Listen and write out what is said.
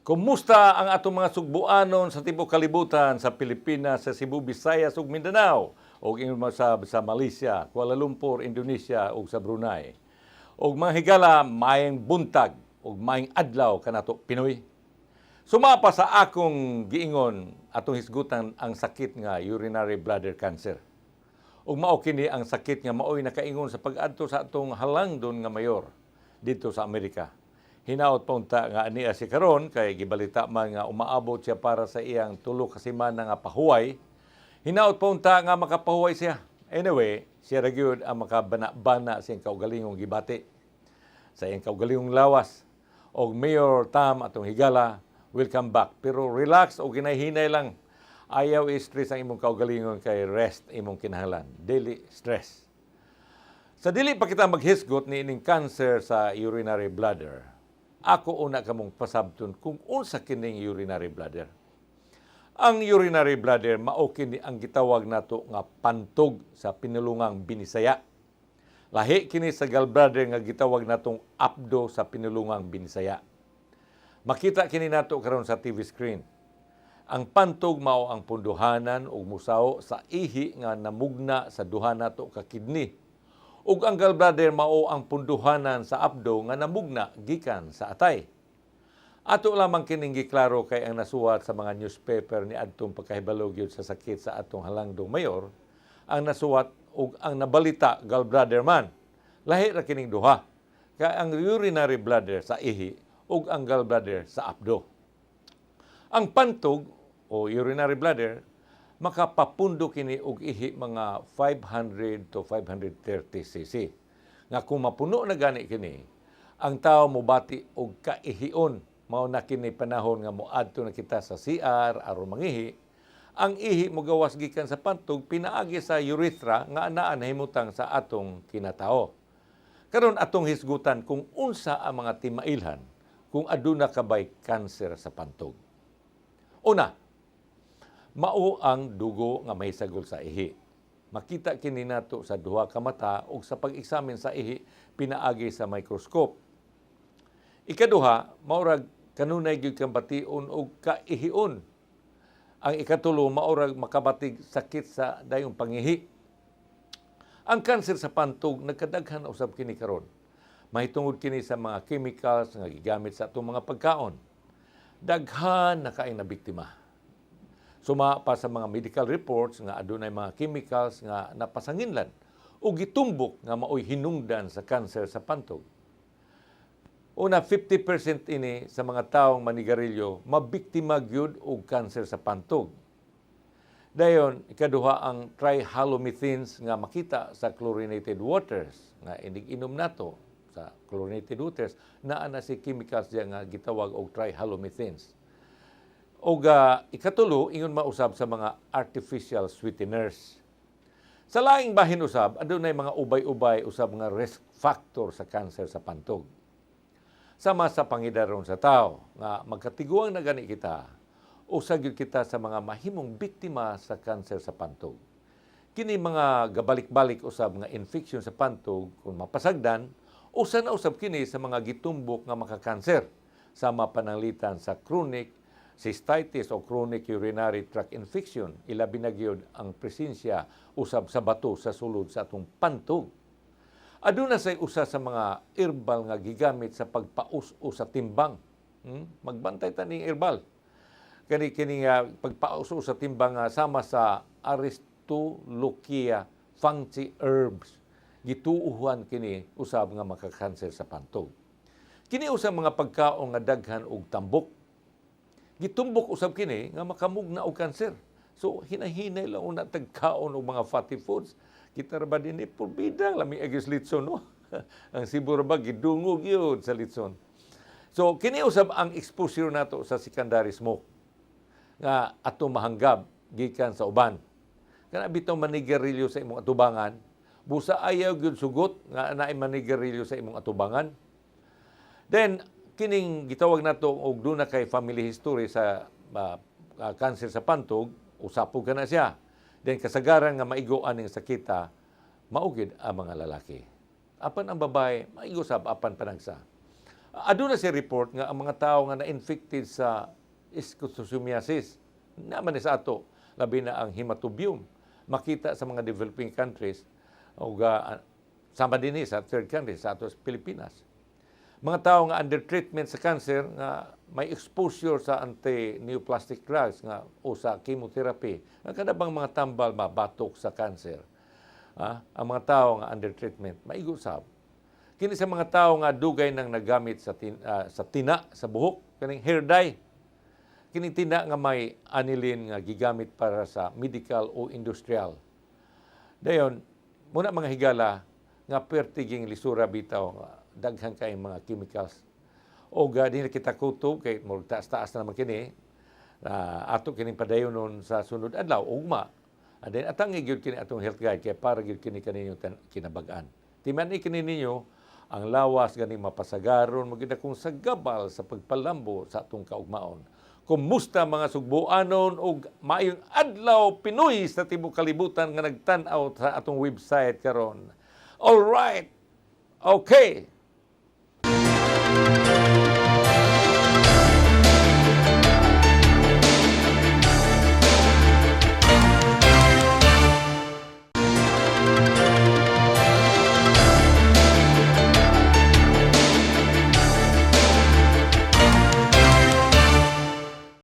Kumusta ang atong mga sugbuanon sa tibuok kalibutan, sa Pilipinas, sa Cebu, Visayas ug Mindanao, ug ingon sa Malaysia, Kuala Lumpur, Indonesia ug sa Brunei? Ug mga higala, maayong buntag ug maayong adlaw kanato, Pinoy. Sumapa sa akong giingon, atong hisgutan ang sakit nga urinary bladder cancer. Ug mao kini ang sakit nga maoy nakaingon sa pag-adto sa atong halangdon nga mayor dito sa Amerika. Hinaot pa unta nga ania si karon kay gibalita man nga umaabot siya para sa iyang 3 ka semana nga pahuway. Hinaot pa unta nga makapahuway siya. Anyway, siya ra gyud ang makabana-bana sa iyang kaugalingong gibati, sa iyang kaugalingong lawas. Og Mayor Tam, atong higala, welcome back. Pero relax o ginahinay lang. Ayaw i-stress ang imong kaugalingon kay rest imong kinahanglan. Dili stress. Sa dili pa kita maghisgot ni ining cancer sa urinary bladder, ako una kamong pasabton kung unsa kining urinary bladder. Ang urinary bladder mao kini ang gitawag nato nga pantog sa pinulungang Binisaya. Lahi kini sa gallbladder nga gitawag natong apdo sa pinulungang Binisaya. Makita kini nato karon sa TV screen. Ang pantog mao ang punduhanan ug musaho sa ihi nga namugna sa duha nato ka kidney. Ug ang gallbladder mao ang punduhanan sa apdo nga namugna gikan sa atay. Ato lamang kining giklaro kay ang nasuwat sa mga newspaper ni adtong pagkahibalo gyud sa sakit sa atong halangdong mayor, ang nasuwat ug ang nabalita gallbladder man. Lahi ra kining duha. Kay ang urinary bladder sa ihi ug ang gallbladder sa apdo. Ang pantog o urinary bladder makapapundo kini og ihi mga 500 to 530 cc. Nga kung mapuno na gani kini, ang tao mobati og kaihion. Mao na kini panahon nga moadto na kita sa CR aron mangihi. Ang ihi mogawas gikan sa pantog pinaagi sa urethra nga anaa nahimutang sa atong kinatao. Karon atong hisgutan kung unsa ang mga timailhan kung aduna ka bay kanser sa pantog. Una, mao ang dugo nga mahisagol sa ihi. Makita kini nato sa duha ka mata ug sa pag-eksamin sa ihi pinaagi sa microscope. Ikaduha, maurag kanunay gyud kang bation og kaihion. Ang ikatulo, maurag makabatig sakit sa dayong pangihi. Ang kanser sa pantog nagkadaghan usab kini karon. Mahitungod kini sa mga chemicals nga gigamit sa atong mga pagkaon. Daghan na kaayong nabiktima. Suma pa sa mga medical reports nga adunay mga chemicals nga napasanginlan o gitumbok nga maoy hinungdan sa kanser sa pantog. Una, 50% ini sa mga taong manigarilyo mabiktima gyud og kanser sa pantog. Dayon, ikaduha, ang trihalomethanes nga makita sa chlorinated waters nga inig inom nato sa chlorinated waters, naa na si chemicals diya nga gitawag og trihalomethanes. Og ikatulo, ingon mausab sa mga artificial sweeteners. Sa laing bahin usab, adunay mga ubay-ubay usab nga risk factor sa kanser sa pantog. Sama sa pangidaron sa tao nga magkatiguang na gani kita, usa gyud kita sa mga mahimong biktima sa kanser sa pantog. Kini mga gabalik-balik usab nga infection sa pantog, kung mapasagdan, usa na usab kini sa mga gitumbok nga makakanser, sama pananglitan sa chronic cystitis o chronic urinary tract infection, ilabi na gyud ang presensya usab sa bato sa sulod sa atong pantog. Aduna say usa sa mga herbal nga gigamit sa pagpaus-us sa timbang. Magbantay ta ning herbal. Kani kini nga pagpaus-us sa timbang nga sama sa Aristolochia fangchi herbs. Gituuhan kini usab nga makakanser sa pantog. Kini usab mga pagkaon nga daghan og tambok. Gitumbok usab kini nga makamugna og kanser. So hinahinay lang una tagkaon og mga fatty foods. Kita ra ba dinhi purbida lami agis litson, no? Ang Cebu ra ba gidungog yun sa litson. So kini usab ang exposure nato sa secondary smoke nga ato mahanggab gikan sa uban. Kana bitaw manigarilyo sa imong atubangan, busa ayaw gyud sugot nga naay manigarilyo sa imong atubangan. Then kining gitawag nato og duna kay family history sa cancer sa pantog, usapog ka na siya. Then kasagaran nga maigo aning sakita mao gyud ang mga lalaki. Apan ang babae maigo sab apan panagsa. Aduna si report nga ang mga tao nga na-infected sa schistosomiasis naman ni sa ato, labi na ang hematobium, makita sa mga developing countries o sama dinhi sa third countries, sa ato sa Pilipinas. Mga tao nga under treatment sa cancer nga may exposure sa anti-neoplastic drugs nga o sa chemotherapy, ang kanabang mga tambal mabatok sa cancer. Ang mga tao nga under treatment maigo sab. Kini sa mga tao nga dugay nang nagamit sa tina sa buhok, kaning hair dye, kini tina nga may aniline nga gigamit para sa medical o industrial. Dayon muna, mga higala, nga pertiging lisura bitaw nga daghan kay mga chemicals. O ga di na kita kutob kay murag taas-taas na naman kini. Ato kining padayonon sa sunod adlaw, ugma. And then atangi gyud kini atong health guide kay para gyud kini kaninyo kinabag-an. Timan kini ninyo ang lawas gani mapasagaron mo gyud akong sagabal sa pagpalambo sa atong kaugmaon. Kumusta, mga sugboanon, ug maayong adlaw, Pinoy sa tibuok kalibutan nga nagtan-aw sa atong website karon. All right. Okay.